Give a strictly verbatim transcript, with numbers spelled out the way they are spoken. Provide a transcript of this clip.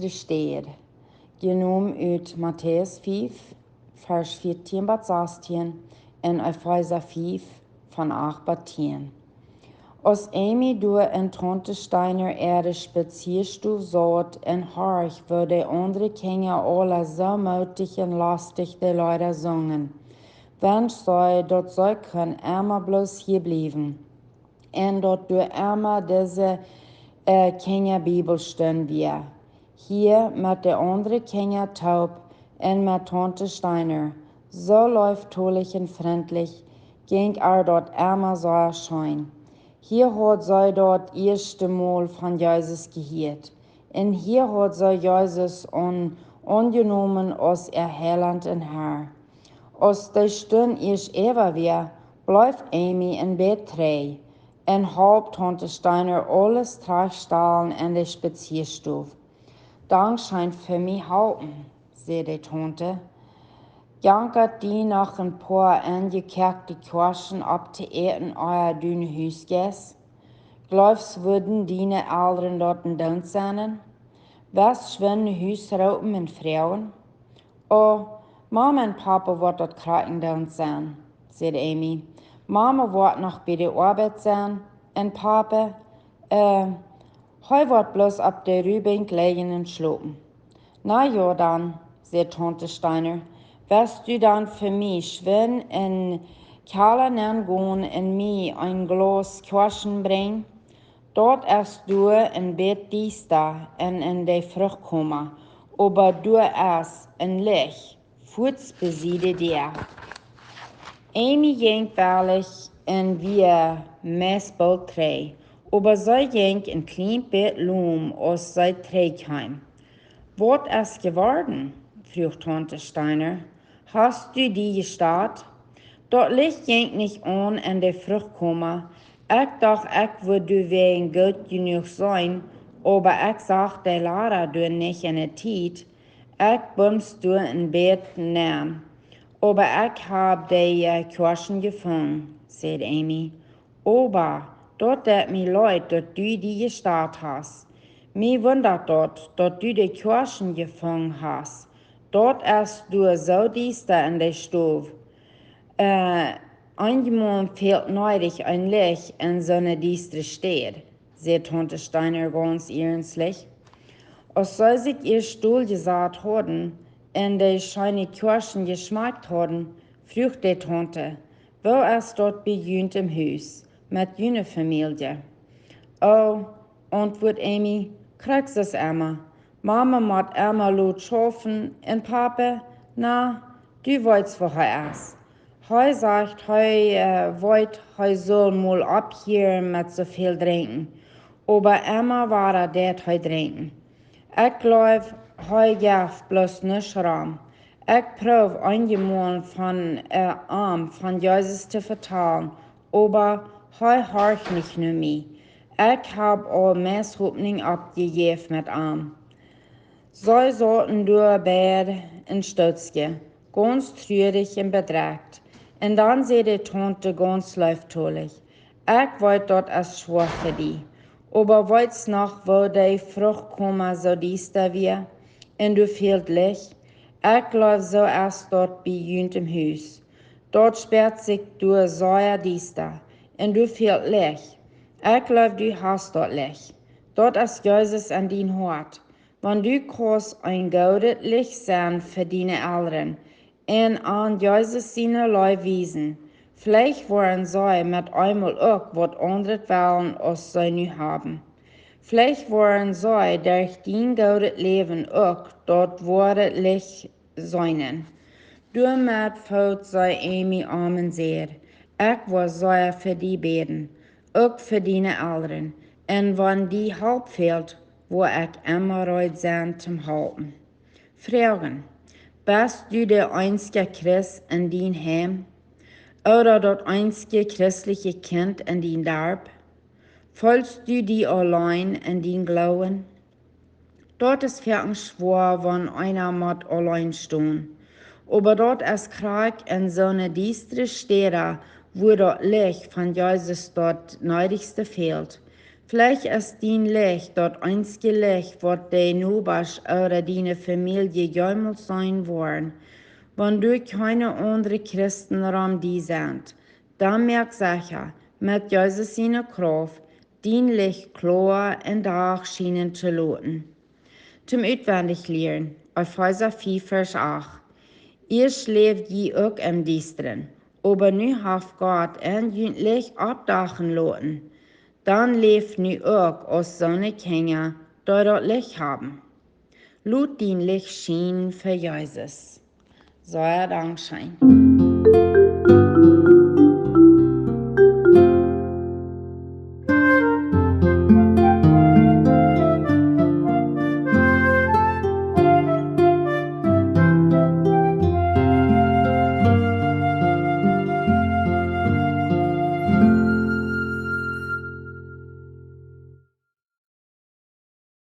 Städ, jenomen ut Matäus fief, Varsch vieetieen bat sastieen un Efeesa fief, von acht bat tieen. Aus Amy doa en Taunte Steiner äare Spazieastow saut un horcht, woo de aundre Kjinja aula soo mootich un lostich de Leeda sungen, wenscht see, daut see kunn emma bloos hia bliewen un daut doa emma dise, äh, Kjinja Bibelstund wia. Hia met de aundre Kjinja toop un met Taunte Steiner, soo leeftolich un frintlich, jinkj äa daut emma soo scheen. Hia haud see daut ieeschte Mol von Jesus jehieet. Un hia haud see Jesus aun-, aunjenomen aus äa Heilaunt un Herr. Aus de Stund ieescht äwa wia, bleef Amy een bät trigj un holp Taunte Steiner aules trajchtstalen en de Spazieastow. Dankscheen fa mie halpen, säd de Taunte. Jankat die noch een poa enjekoakte Kjoaschen opptoäten, ea du no Hus jeist? Jleefst, wudden diene Elren daut endoont sennen? West schwind no Hus roopen un froagen? Oh, Mama un Papa woat daut krakjt endoont sennen, säd Amy. Mama woat noch bie de Oabeit sennen un Papa, äh, hee woat bloos opp de Ruwbenkj lijen un schlopen. Na jo dan, säd Taunte Steiner, west du dan fa mie schwind en Kjalla nenn gonen un mie een Glaus Kjoaschen brinjen? Daut es doa een bät diesta un en de Fruchtkoma, oba doa es een Licht fuats bie de Däa. Amy jinkj wellich un wia meist boolt trigj, oba see jinkj een kjlien bät lom, aus see trigj kjeem. Waut es jeworden? Fruach Taunte Steiner. Hast du die jestat? Daut Licht jinkj nich aun en de Fruchtkoma. Ekj docht, ekj wudd doawäajen goot jenuach sennen, oba ekj sach de Lada doa nich en de Tiet. Ekj bumst doa een bät nenn, oba ekj hab de, äh, Kjoaschen jefungen, säd Amy. Oba daut deit mie leet, daut du die jestat hast. Mie wundat daut, daut du de Kjoaschen jefungen hast. Daut es doa soo diesta en de Stow. Äh, eenjemol fält needich een Licht en soone diestre Städ, säd Taunte Steiner gaunz iernstlich. Aus see sikj ieescht stell jesat hauden un de scheene Kjoaschen jeschmakt hauden, fruach de Taunte: Woo es daut bie junt em Hus met june Famielje? Oh, auntwuat Amy, krakjt soo aus emma. Mama mott emma lot schaufen un Papa, na, du weetst, woo hee es. Hee sajcht, hee, äh, weet, hee sull mol opphieren met soo väl drinkjen, oba emma wada deit hee drinkjen. Ekj jleew, hee jeft bloos nuscht rom. Ekj proow eenjemol von, äh, am von Jesus to vetalen, oba hee horcht nich no mie. Ekj hab aul meist Hopninj oppjejäft met am. See sauten doa beid een Stootje, gaunz trurich un bedrekjt. Un dan säd de Taunte gaunz leeftolich: Ekj weet, daut es schwoa fa die, oba weetst noch, woo de Fruchtkoma soo diesta wia un doa fält Licht? Ekj jleew, soo es daut bie junt em Hus. Daut spieet sikj doa sea diesta un doa fält Licht. Ekj jleew, du hast daut Licht. Daut es Jesus en dien Hoat. Wan du kaust een goodet Licht sennen fa diene Elren un an Jesus siene Leew wiesen, veleicht woaren see met eemol uk waut aundret wellen aus see nu haben. Veleicht woaren see derch dien goodet Läwen uk daut woare Licht seenen. Doamet foot see Amy om un säd: Ekj woa sea fa die bäden, uk fa diene Elren, un wan die Help fält, woa ekj emma reed sennen toom halpen. Froagen: Best du de eensja Christ en dien Heim? Ooda daut eensje christliche Kjint en dien Darp? Feelst du die auleen en dien Gloowen? Daut es foaken schwoa, wan eena mott auleen stonen. Oba daut es krakjt en soone diestre Städ, wua daut Licht von Jesus daut needichste fält. Veleicht es dien Licht daut eensje Licht, waut de Nobasch ooda diene Famielje jemols seenen woaren, wan doa kjeene aundre Christen rom die sent. Dan moak secha, met Jesus siene Krauft, dien Licht kloa en Dach schienen to loten. Toom utwendich lieren, Efeesa fief, Varsch acht. Ieescht läwd jie uk em Diestren, oba nu haft Gott en junt Licht oppdachen loten. Dan läwd nu uk aus soone Kjinja, dee daut Licht haben. Lot dien Licht schienen fa Jesus. Sea dankscheen.